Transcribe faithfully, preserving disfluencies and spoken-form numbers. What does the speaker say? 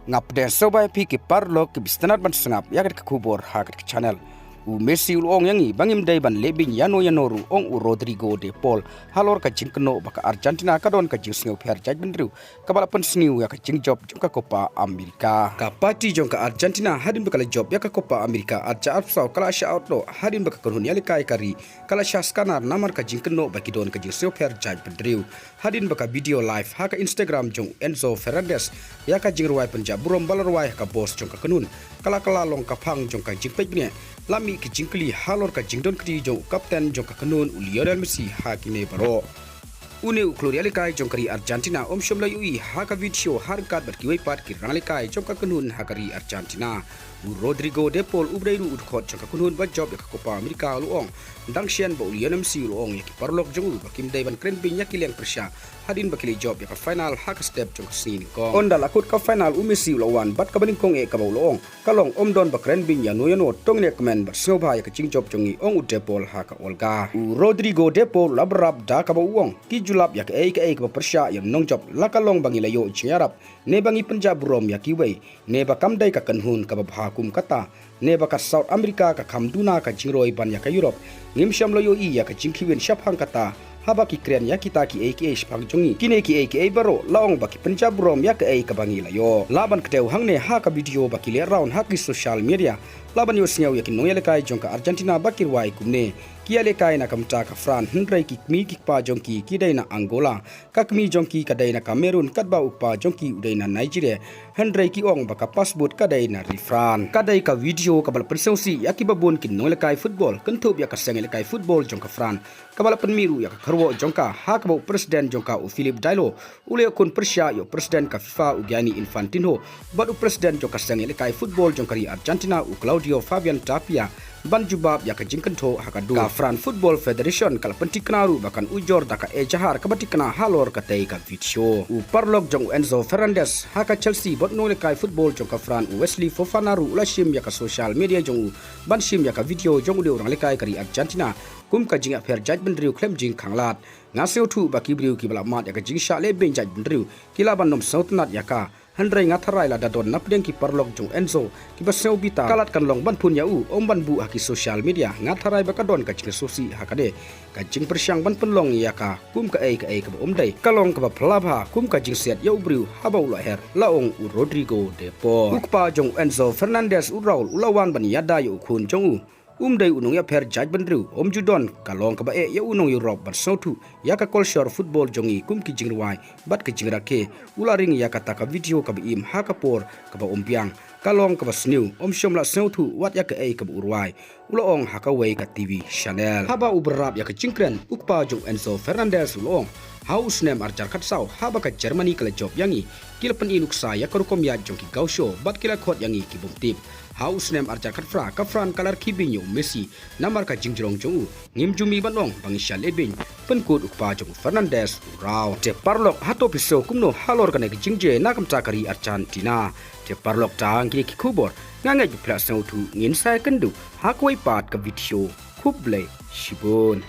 Nga pdiang sngewbha ïa phi ki paralok kiba sngewtynnat ban sngap ïa kane ka khubor ha kane ka channel. U Messi u la ong ïa ngi ba ngim dei ban leh beiñ ïano ïano ruh, ong u Rodrigo de Paul halor ka jingkynnoh ba ka Argentina ka don ka jingsngewpher jaitbynriew kaba la pynsniew ïa ka jingjop jong ka Copa America. Ka party jong ka Argentina hadien ba ka la jop ïa ka Copa America arhajar arphew saw ka la shah out noh hadien ba ka kynhun ïalehkai ka ri ka la shah scanner namar ka jingkynnoh ba ki don ka jingsngewpher jaitbynriew. Hadien ba ka video live ha ka Instagram jong u Enzo Fernandez ïa ka jingrwai pynjah burom ba la rwai ha ka bos jong ka kynhun, ka la kylla long ka phang jong ka jingpeit bniah. La mih ki jingkylli halor ka jingdonkti jong u kapten jong ka kynhun u Lionel Messi ha kine baroh. Une u khlur ïalehkai jong ka ri Argentina um shym la ïohi ha ka video ha ryngkat bad kiwei pat ki ranglehkai jong ka kynhun ha ka ri Argentina. U Rodrigo de Paul uba dei ruh u dkhot jong ka kynhun ba jop ïa ka Copa America u la ong dang shen ba u Lionel Messi u la ong ïa ki paralok jong u ba kim dei ban kren beiñ ïa ki liang pyrshah hadien ba ki la jop ïa ka final ha ka step jong ka sngi nyngkong. Ynda la kut ka final u Messi u la wan bad kaba nyngkong eh kaba u la ong ka long, ym don ba kren beiñ ïano ïano, to ngin ïa kmen bad sngewbha ïa ka jingjop jong ngi, ong u de Paul ha ka Olga. U Rodrigo de Paul u la bynrap da kaba u ong ki ju lap ïa kaei kaei kaba pyrshah ïa u nongjop, la ka long ba ngi la ïoh jingïarap ne ba ngi pynjah burom ïa kiwei, ne ba kam dei ka kynhun kaba bha kum kata, ne ba ka South America ka kham duna ka jingroi ban ïa ka Europe. Ngim shym la ïohi ïa ka jingkhih win shaphang kata haba ki kren ïa kita kiei kiei shaphang jong ngi. Kine kiei kiei baroh la ong ba ki pynjah burom ïa kaei kaba ngi la ïoh. Lah ban kdew hangne ha ka video ba ki leh round ha ki social media, lah ban ïohsngew ïa ki nongïalehkai jong ka Argentina ba ki rwai kumne: Ki ïalehkai na ka bynta ka France, hynrei ki kmie ki kpa jong ki ki dei na Angola, ka kmie jong ki ka dei na Cameroon, katba u kpa jong ki u dei na Nigeria, hynrei ki ong ba ka passport ka dei na ri France. Ka dei ka video kaba la pynsngewsih ïa kiba bun ki nongïalehkai football, kynthup ïa ka seng ïalehkai football jong ka France, kaba la pynmih ruh ïa ka kyrwoh jong ka ha kaba u president jong ka u Philippe Dallot u la ïakhun pyrshah ïa u president ka FIFA u Gianni Infantino bad u president jong ka seng ïalehkai football jong ka ri Argentina u Claudio Fabian Tapia ban jubab ïa ka jingkynthoh ha ka dur. Ka France Football Federation ka la pynthikna ruh ba kan ujor da ka ejahar kaba thikna halor katei ka video. U paralok jong u Enzo Fernandez ha ka Chelsea bad u nongïalehkai football jong ka France u Wesley Fofana ruh u la shim ïa ka social media jong u ban shim ïa ka video jong une u ranglehkai ka ri Argentina kum ka jingïapher jaitbynriew khlem jingkhanglad. Nga sngewthuh ba ki briew kiba la mad ïa ka jingshah leh beiñ jaitbynriew ki lah ban ym sngewtynnat ïa ka, hynrei nga tharai lada don napdeng ki paralok jong u Enzo kiba sngew bitar, ka lad kan long ban phone ïa u, ym ban buh ha ki social media. Nga tharai ba ka don ka jingsngewsih ha kane ka jingpyrshang ban pynlong ïa ka kum kaei kaei kaba ym dei. Ka long kaba phylla bha kum ka jingsiat ïa u briew haba u la her, la ong u Rodrigo de Paul. U kpa jong u Enzo Fernandez u Raul u la wan ban ïada ïa u khun jong u. Um dei u nongïapher jaitbynriew, um ju don ka long kaba eh ïa u nong Europe ban sngewthuh ïa ka culture football jong ngi kum ki jingrwai bad ki jingrakhe. U la ring ïa kata ka video kaba im ha ka por kaba um biang. Ka long kaba sniew, um shym la sngewthuh wat ïa kaei kaba u rwai, u la ong ha kawei ka T V channel. Haba u bynrap ïa ka jingkren, u kpa jong u Enzo Fernandez u la ong: Ha u snem arhajar khatsaw, haba ka Germany ka la jop ïa ngi, ki la pynïaid nuksa ïa ka rukom ïaid jong ki Gaucho bad ki la khot ïa ngi ki bym tip. Ha u snem arhajar khatphra, ka France ka la rkhie beiñ ïa u Messi namar ka jingjrong jong u. Ngim ju mih ban ong ba ngi shah leh beiñ, pynkut u kpa jong u Fernandez u Raul. Te paralok, hato phi sngew kumno halor kane ka jingjia na ka bynta ka ri Argentina? Te paralok, tang kine ki khubor. Nga ngeit ba phi la sngewthuh, ngin sa ïakynduh ha kawei pat ka video. Khublei shibun.